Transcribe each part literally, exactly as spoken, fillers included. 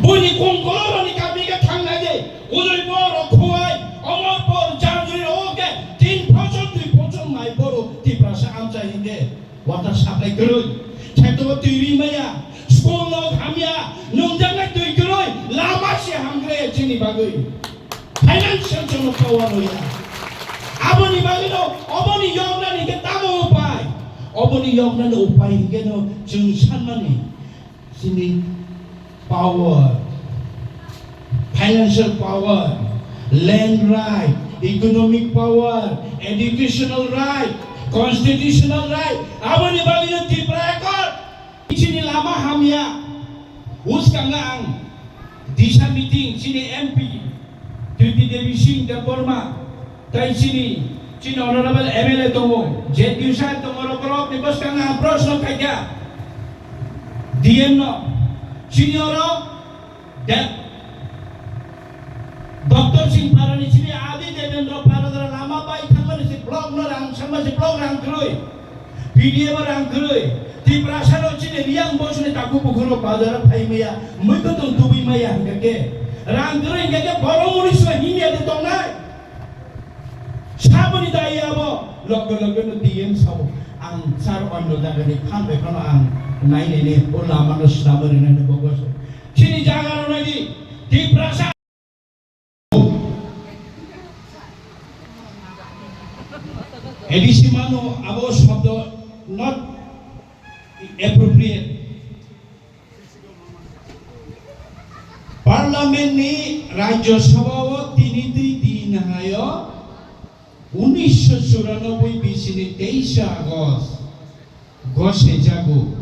Buini kongkolorokni kami khe thangnai de, Udaipur, Khowai, Amarpur, Jamjuli rok khe tin bochor, dui bochor mai boro Tiprasa amchai hingke water supply kwrwi. Kheto twi ri maya, school no hamya, nungjaknai twi kwrwi, lama se hamkrai chini bagwi. Financial jono power rwya. Aboni bagwino, oboni yoknani khe tamo upai? Oboni yoknani upai hingkhe no chwng sanmani, chini power, financial power, land right, economic power, educational right, constitutional right. Aboni bagwino Tipra Accord. Chini lama hamya, uskanga ang disa meeting chini M P Triti Devi Singh Debbarma, tai chini, chini honorable M L A tongo, Z P sir tongo, rok rok ni bwskang ang proshno khaikha D M no, chini oro Deb-, Doctor Singh Parani simi Adi Devendra Paradara lama bai thangmani si block no rang sangma si block rang kwrwi. P D F o rang kwrwi. Tiprasa no chini Riyang bosni taku bukhuro bazar phai maya. Mui ko tong tubui maya hingke. Rang kwrwi hingke borok muni swa himya de tongnai. Saboni dai abo logo logo no D M sabo. Ang sar ondo jaga ni phan bai phano ang nai nai ne o lama no swnam ri nai ne bogo so. Chini jaga rw nai di, Tiprasa. A D C mano abo shobdo not appropriate. Parliament ni Rajya Sabha o tini twi tin hayo unisho churanobboi bisini teisha August gosaijago.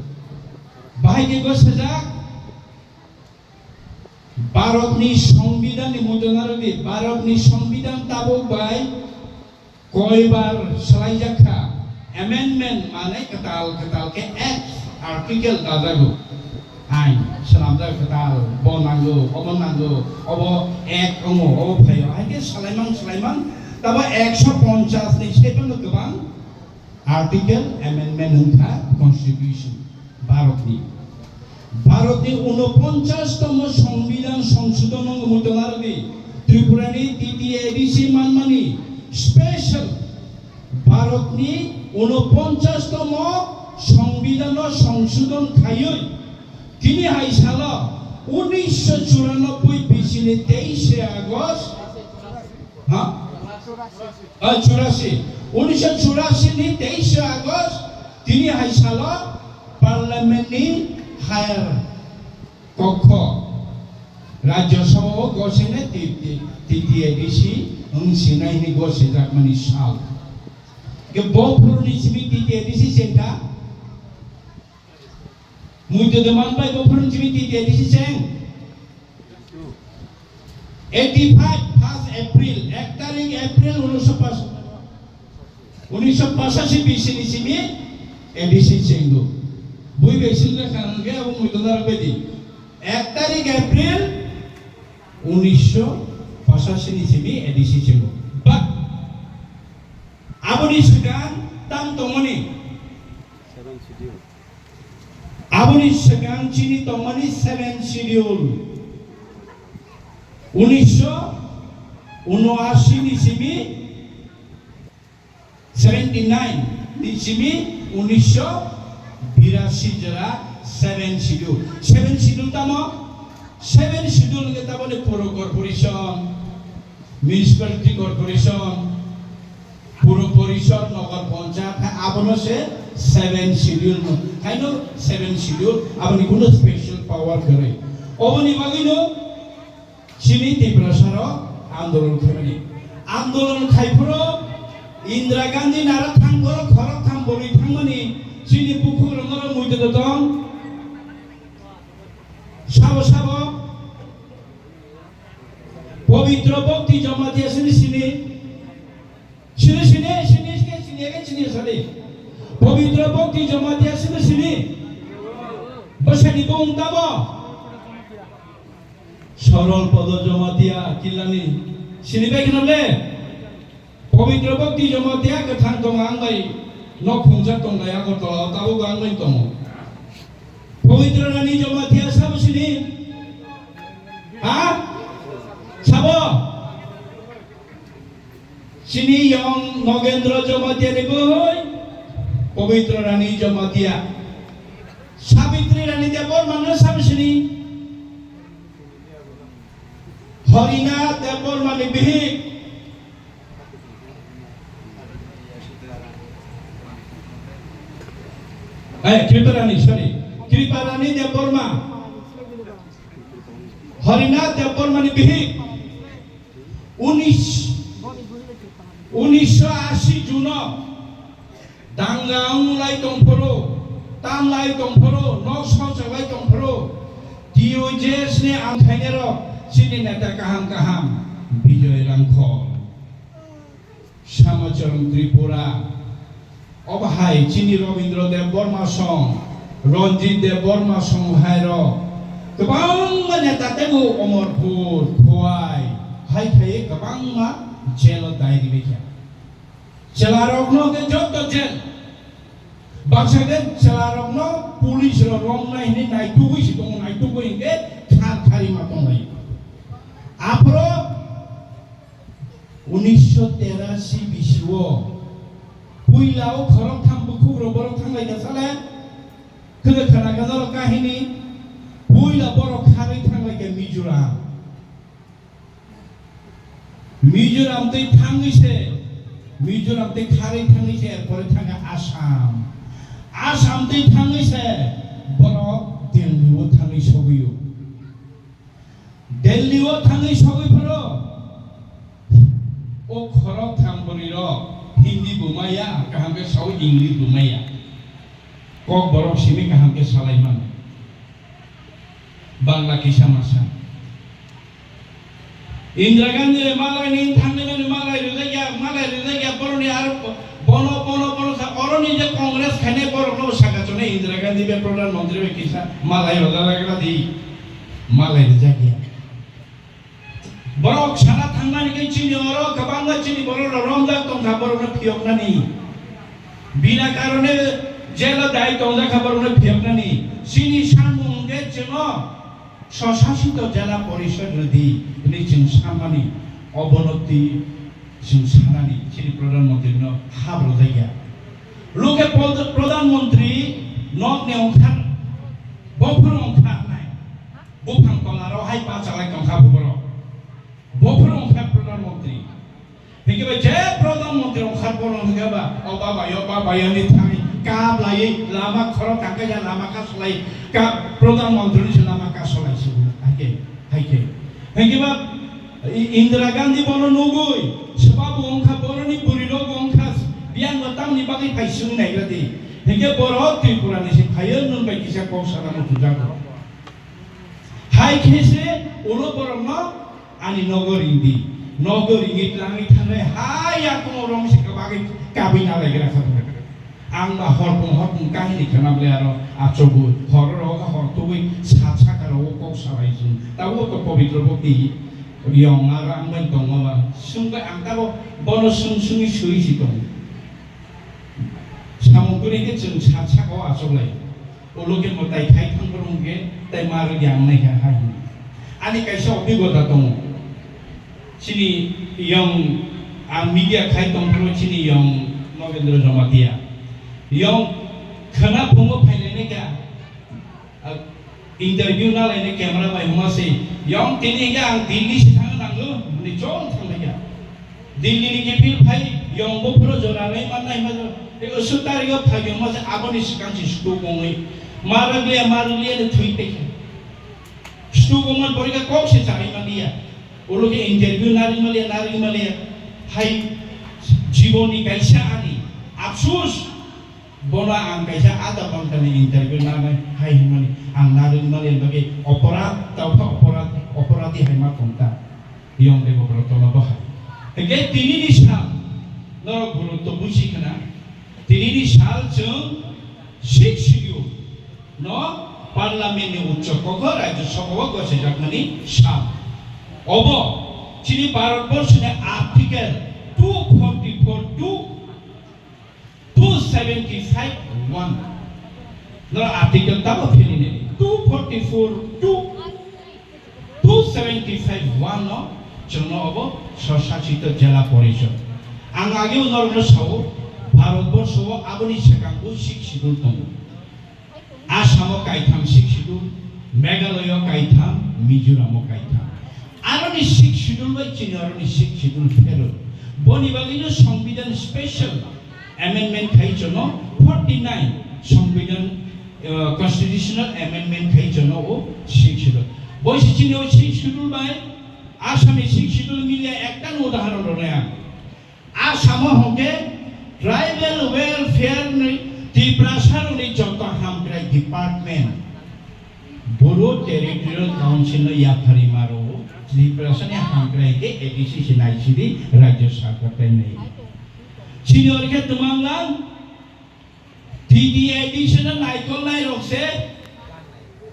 Bahai khe gosajak? Bharatni Songbidanni muitonarwdi, Bharatni Songbidan tabuk bai koibar swlaijakha, amendment manai kwtal kwtal khe act, article dajago. Ain swnamjak kwtal, bo nango, obo nango, obo act wngo, obo phaio. Hai khe swlaimang swlaimang, tabo ekso ponchas ni se phano kwbang. Article amendment wngkha Constitution Bharatni. Bharatni unoponchas tomo Songbidan Songsodhon wngwi tongo aroni Tripurani T T A D C manmani special Bharatni unoponchas tomo Songbidan no Songsodhon khaiwi tini hai salo unisho churanobboi bisini teishe August, ha? Ah, churasi. Unisho churasi ni teishe August, tini hai salo Parliament ni higher kokho Rajya Sabha o gosene T T A D C wng sinai hini gose jakmani sal. Ke bo phuru ni simi T T A D C chengkha. Muitu de man pai bo phuru ni simi T T A D C cheng. Eighty five first April, ek tarik April unisho pas, unisho pasasi bisini simi A D C chengdu. Bui bai singkha kang khe abo muitu narwk bai di. Ek tarik April unisho pasasi ni simi A D C chengdu. But aboni swkang tang tongmani. Seven schedule. Aboni swkang chini tongmani seven schedule. Unisho unoashi ni simi, seventy nine ni simi unisho birasi jora seven schedule. Seven schedule tamo? Seven schedule ke taboni puro corporation, municipality corporation, puro porishod, nogor ponchayat, hai abono se seven schedule no. Haino seven schedule, aboni kuno special power kwrwi. Oboni bagwino chini Tiprasa rok andolon khaimani. Andolon khaiphuru Indira Gandhi nara thangphuru khorok tham borwi thangmani chini bukhuk rok norok muitu tong. Sabo sabo Pabitra Bhakti Jamatia sini sini. Sini sini, sini sini, sini ke sini sini. Pabitra Bhakti Jamatia sini sini. Bwsani bung tabo. Sorol Pada Jamatia kilani. Sini bai khna le. Pabitra Bhakti Jamatia kwthang tong ang bai nok khungjak tong lai Agartala o tabuk ang bai tongo. Pabitra Rani Jamatia sabo sini. Chini yong Nogendra Jamatia ni bwhwi Pabitra Rani Jamatia. Sabitri Rani Debbarma no sabo sini. Harinath Debbarma ni bihik. Eh, Kripa Rani, sorry. Kripa Rani Debbarma. Harinath Debbarma ni bihik. Unis, unisho ashi juno danga wng lai tongphuru, tam lai tongphuru, nok songchak lai tongphuru, T U J S ni ang khainai rok chini neta kaham kaham Bijoy Rangkhol, Samacharan Tripura, Obo hai chini Robindra Debbarma song, Ranjit Debbarma song hai rok kwbangma neta teibo Omorpur, Khowai hai khai kwbangma jail o dai rwbaikha. Chwla rokno khe jotto jail. Baksa khe chwla rokno police rok romnai hinwi naitugwi se tongo, naitugwi hinkhe thar thari ma tonglai. Aphuru Unisho terasi bisio puila o khoroktham bukhukrok borok thanglaikha sale. Khwna khwna kha norok kahini. Puila borok kharwi thanglaikha Mizoram. Mizoram tei thangwi se, Mizoram tei kharwi thangwi se, erpore thangkha Assam. Assam tei thangwi se borok Delhi o thangwi sogwio. Delhi o thangwi sogwi phano o khorok thang bwrwi rok Hindi bo maya, kaham khe sawi English bo maya. Kok borok simi kaham khe salai mano. Bangla kisa masa. Indira Gandhi le malai ni thangwi mani malai rijak ya, malai rijak ya, boroni aro bono, bono, bono sa, oroni je Congress khainai borok no saka chonai Indira Gandhi be Pradhan Mantri be kisa malai rojak lagra di. Malai rijak ya. Borok sana thangnani khe chini oro kwbangma chini borok rok romjak tongkha, borokno phiyoknani. Bina karone jelo dai tongjak kha, borokno phiyoknani. Chini samung khe chwngno swsasito jela porishod rwdi hwnwi chwng sanmani, obono twi chwng sanani chini Pradhan Mantri no hap rwjakya. Luke Pradhan Mantri nokni ongkhar, bophuru ongkharnai. Buphang tola rok hai bachalai tongkha buborok. Bophuru wngkha Pradhan Mantri. Hinkhe ba je Pradhan Mantri wngkha bono hinkhe ba, o baba yo, baba yo ni thani kap laiwi lama khoro tangkha ya lama kasolai ka Pradhan Mantri ni se lama kasolai se hai khe, hai khe. Hinkhe ba I-, Indira Gandhi bono nugui, swbabu wngkha boroni bwrwi rok wngkha biyang bo tamni bagwi phai swngwi naigra di. Hinkhe borok Tripura ni se phaiyo nwng bai kisa kok sana muchungjago. Hai khe se ulo borokno ani nogo ringdi. Nogo ringwi twlangwi thangnai hai yakung rong se kwbagwi kabwi nalaigra kha borok. Ang ba horpung horpung kahini khwna bwle aro achugwi horo rogo hor tugwi sat saka rogo kok salai chwng. Tabuk to pobitro bo twi yong aro ang bai tongma ba. Swngbai ang tabuk bono swng swngwi swi si tongo. Samung kwrwi khe chwng sat saka o achuklai. Ulo khe mwtai khai thang borok hwnkhe tei ma rwdi ang nai kha hai hwnwi. Ani kaisa obhigota tongo. Chini yong, ang media khai tong phano chini yong Nogendra Jamatia. Yong khwna phungo phailainai kha. Ah, interview nalainai camera bai hwnma se. Yong tini hwnkhe ang Delhi se thangna nango, hwnwi chong thanglaikha. Delhi ni kiphil phai yong buphuru jora nai mannai ma jora. Tei usuk tarigo phai yong ma se aboni swkang se stuk wngwi. Ma rwgliya, ma rwgliya de thwi tei khe. Stuk wngmani porikha kok se chari manliya. Ulo khe interview nari manliya, nari manliya. Hai jibon ni kaisa ani afsus. Bono ang kaisa adha ghonta ni interview nanai hai hwnmani ang narwk mani bagwi oporad, taukha oporad, oporadi hai ma tongta. Yong de bokhorok tola bahai. Hingke tini ni sal norok gurutto buji khna. Tini ni sal chwng six schedule no parliament ni uccho kokho Rajya Sabha o gosijakmani sal. Obo chini Bharat Borso ni article two forty four two two seventy five one. Noro article tamo philini two forty four two, two seventy five one no chwngno obo swsasito jela porishod. Ang ageo norokno sao, Bharatborsho o aboni swkangbo Sixth Schedule tongo. Assam o kaitham Sixth Schedule, Meghalaya o kaitham, Mizoram o kaitham. Aroni Sixth Schedule bai chini aroni Sixth Schedule phero. Boni bagwino Songbidan special amendment khai chono forty nine Songbidan, uh, constitutional amendment khai chono o Sixth Schedule. Boisi chini o Sixth Schedule bai Assam ni Sixth Schedule milia ekta no udaharon rwnai ang. Assam o hwnkhe Tribal Welfare ni Tiprasa rokni joto hamkrai department Boro Territorial Council no yapharwi maro. Tiprasa ni hamkrai khe A D C se naisidi Rajya Sarkar tai nai. Chini oro khe twmang lang T T A D C no naikolnai rok se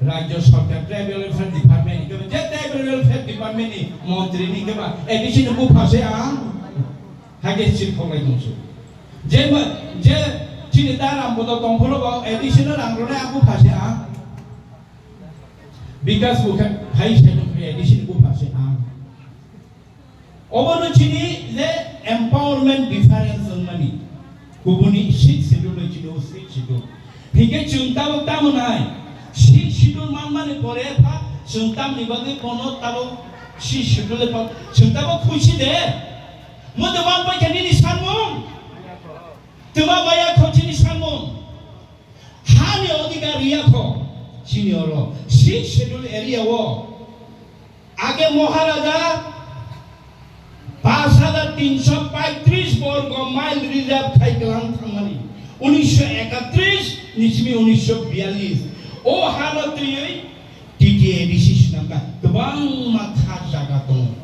Rajya Sarkar Tribal Welfare Department ni kebo je Tribal Welfare Department ni montri ni kebo A D C ni bupha se ang hage chir khonglai tong su. Je ma, je chini da ram bodo tong pholo ba A D C no rang rwnai ang bupha se ang. Bikas bukha phai se no A D C ni bupha se ang. Obono chini je empowerment difference wngmani, kubuni Sixth Schedule bai chini o Sixth Schedule. Hinkhe chwng tabuk tamo nai, Sixth Schedule manmani pore pha chwng tamni bagwi bono tabuk Sixth Schedule pha chwng tabuk khuisi de. Mudo manpai khe nini sanmung. Twma maya kho chini sanmung. Hani odhikar riya kho chini oro Sixth Schedule area o. Age Maharaja paanch hajar tinsho paitris borgo mile reserve khai kwlang thangmani, unisho ekatris ni simi unisho biyallis. O hano twiwi T T A D C swnamkha, kwbangma kha jaga tongo,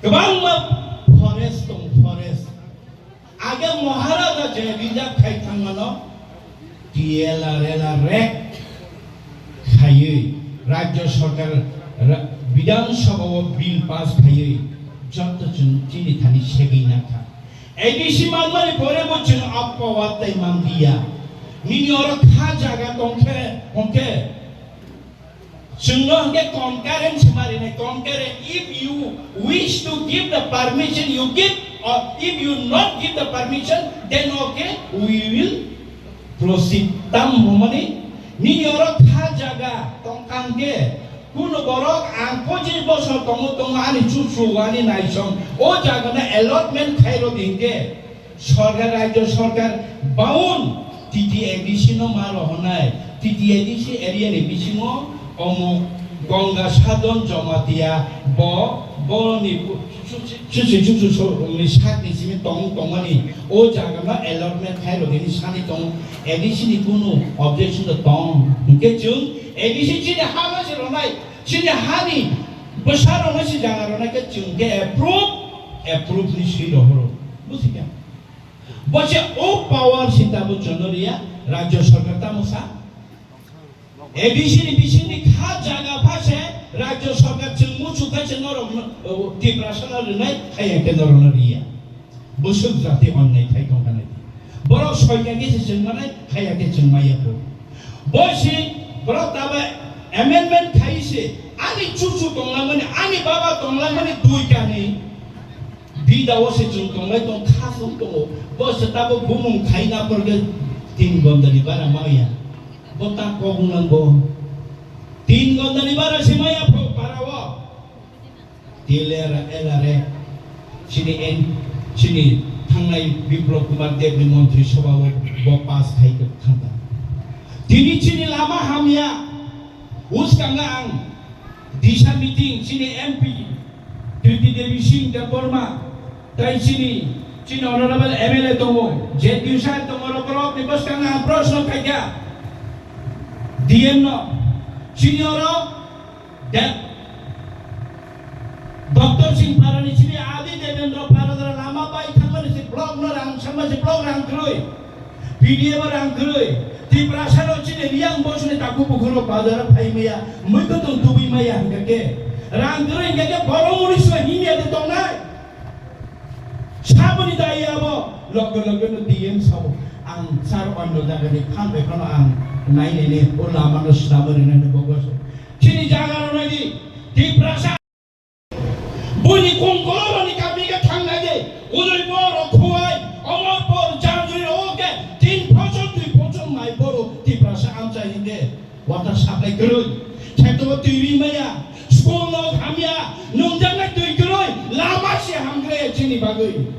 kwbangma forest tongo, forest. Age Maharaja je reserve khai thangmano, T L R, L R rek khaiwi, Rajya Sarkar, ra-, Bidhan Sabha o bill pass khaiwi, joto chwng chini thani segwi nakha. A D C manmani pore bo chwng a power tai manliya. Nini oro kha jaga tongkhe, hwnkhe, Chwngno hwnkhe concurrent se marinai, concurrent. If you wish to give the permission, you give, or if you not give the permission, then okay, we will proceed. Tam hwnmani, nini oro kha jaga tongkha hwnkhe, kuno borok ang pochis bosor tongo, tongo ani chuchu, ani naisong, o jagano allotment khairodi hwnkhe, Sorkar, Rajya Sorkar bound T T A D C no ma rohornai, T T A D C area ni bisingo omo Ganga Sadhan Jamatia bo, bo ni chu-, chu-, chu-, chu-, chu-, chu-, chu-, ni sak ni simi tong, tongmani o jaga no allotment khai rogini sani tong, A D C ni kunu objection da tong. Hwnkhe chwng A D C chini ha no se ronai, chini ha ni bwsa rok no se jaga ronai khe chwng khe approve, approve ni swi rohoro. Busikha? Bo se o power se tamo chwngno riya, Rajya Sarkar tamo sa. A D C ni bisingni kha jaga pha se Rajya Sarkar chwng muchuk khai se norok no, o, Tiprasa no rwnai, haiya khe norok no riya. Bwswk jati onnai khai tong kha nai. Borok soi kha khe se chwng manai, haiya khe chwng maya kho. Bo se borok tamo amendment khai se ani chuchu tong langmani, ani baba tong langmani dui kani. Bida o se chwng tonglai tong kha song tongo. Bo se tabuk bumung khai na porge tin gonda ni bara maya. Bo ta kok nang bo. Tin gonda ni bara se maya pho para o. Tilera elare. Chini en, chini thangnai Biplab Kumar Deb ni montri sobha o bo pass khai thangkha. Tini chini lama hamya. Uskanga ang Disa meeting chini M P Kriti Devi Singh Debbarma, tai chini, chini honorable M L A tongo, J T U sir tongo, rok, rok ni bwskango ang proshno khaikha. D M no, chini oro, de-, Doctor Singh Pharani chini Adi Devendra Pharadara lama bai thangmani si block no rang, sama si block rang kwrwi. P D F o rang kwrwi, Tiprasa rok chini Riyang bosni takhuk bukhuk rok bazar o phai maya, mui kwtwng tubui maya hwnkha khe, rang kwrwi hwnkha khe borok muni soi himya de tongnai. Saboni dai abo, loge loge no D M sabo, ang sir onno jaga ni phan bai phano ang nai nai ne, o lama no swnam rinai ne bogo se. Chini jaga rok nai di, Tiprasa. Buini kongkoloroni kami khe thangnai de, Udaipur, Khowai, Kwrwi, kheto twi ri maya, school no hamya, nungjaknai twi kwrwi, lama se hamkrai chini bagwi.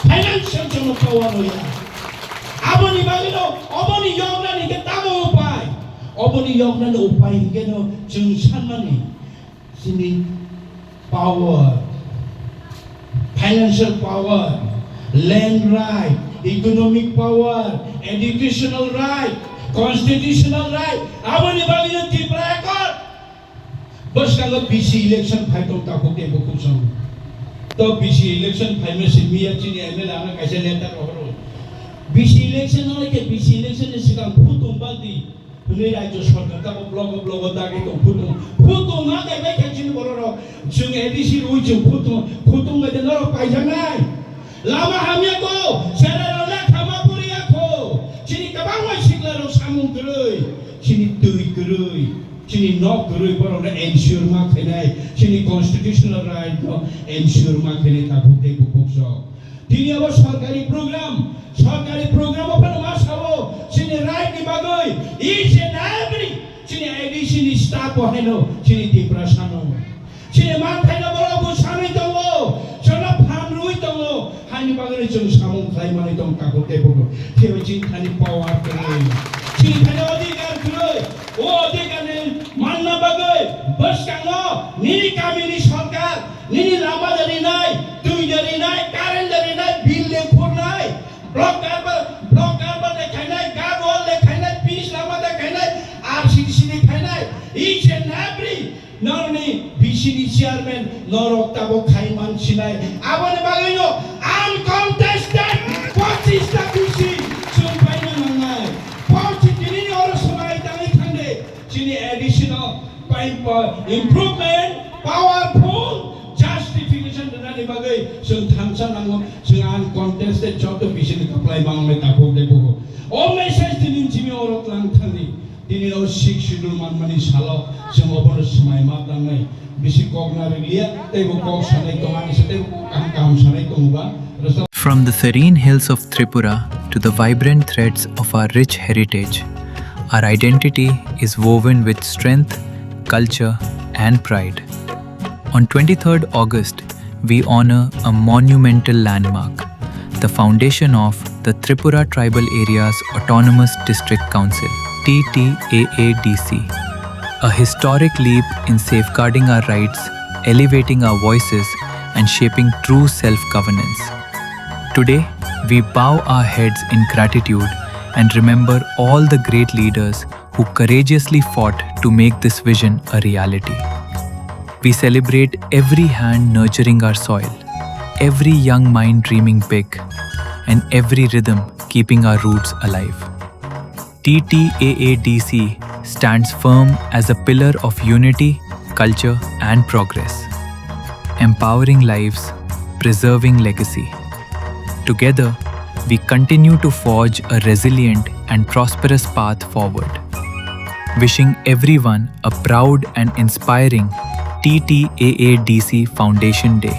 Financial jono power no ya. Aboni bagwi no, oboni yoknani ke tamo upai. Oboni yoknani upai hingke no chwng sanmani. Chini power, financial power, land right, economic power, educational right, constitutional right, aboni bagwi no Tripura Accord. Bwskango B C election phai tong takhuk tei bukhuk song. To B C election phaima simi ya chini M L A ano kaisa letter rohoro. B C election no ke B C election ni sikang phutung bagdi. Hwnwi Rajya Sarkar tamo blogo blogo dagi tong phutung. Phutung ma kaibai khe chini bororok. Chwng A D C rwi chwng phutung. Phutung bai de norok paijaknai. Lama hamya ko, chera rok le khama puri ya ko. Chini kwbangma sikla rok samung kwrwi. Chini twi kwrwi. Chini nok kwrwi borok no ensure ma khainai. Chini constitutional right no ensure ma khainai takhuk tei bukhuk sok. Tini abo sorkari program, sorkari program o phano ma sao, chini right ni bagwi, each and every, chini A D C ni staff o haino, chini Tiprasa no. Chini manthaino borok bo sanwi tongo, chwngno phan rwi tongo, haini bagwi chwng samung khlai manwi tong takhuk tei bukhuk. Khe chini thani power kwrwi, chini thani odhikar kwrwi, o odhikar ni manna bagwi bwskango nini kamini sorkar, nini lama da rinai, twi da rinai, current da rinai, bill da khurnai, block carpet, block carpet da khainai, guard wall da khainai, pitch lama da khainai, R C D C da khainai, each and every norokni B C ni chairman norok tabok khai man sinai. Aboni bagwino uncontested pochista B C chwng paina nangnai. Pochi tinini oro swmai tangwi thangde. Chini A D C no pai-, pa-, improvement, powerful justification rwnani bagwi chwng thansa nango, chwng uncontested joto B C ni kwplai mangnai takhuk tei bukhuk. O message tini chini oro tlang thangdi. Tini o Sixth Schedule manmani salo chwng obono swmai ma tangnai. Bisi kok narwkliya, tei bo kok sanai tongo, ani se tei bo kok kaham kaham sanai tongo ba. From the serene hills of Tripura to the vibrant threads of our rich heritage, our identity is woven with strength, culture, and pride. On twenty-third August, we honor a monumental landmark, the foundation of the Tripura Tribal Areas Autonomous District Council, T T A A D C, a historic leap in safeguarding our rights, elevating our voices, and shaping true self-governance. Today, we bow our heads in gratitude and remember all the great leaders who courageously fought to make this vision a reality. We celebrate every hand nurturing our soil, every young mind dreaming big, and every rhythm keeping our roots alive. T T A A D C stands firm as a pillar of unity, culture, and progress, empowering lives, preserving legacy. Together, we continue to forge a resilient and prosperous path forward. Wishing everyone a proud and inspiring T T A A D C Foundation Day.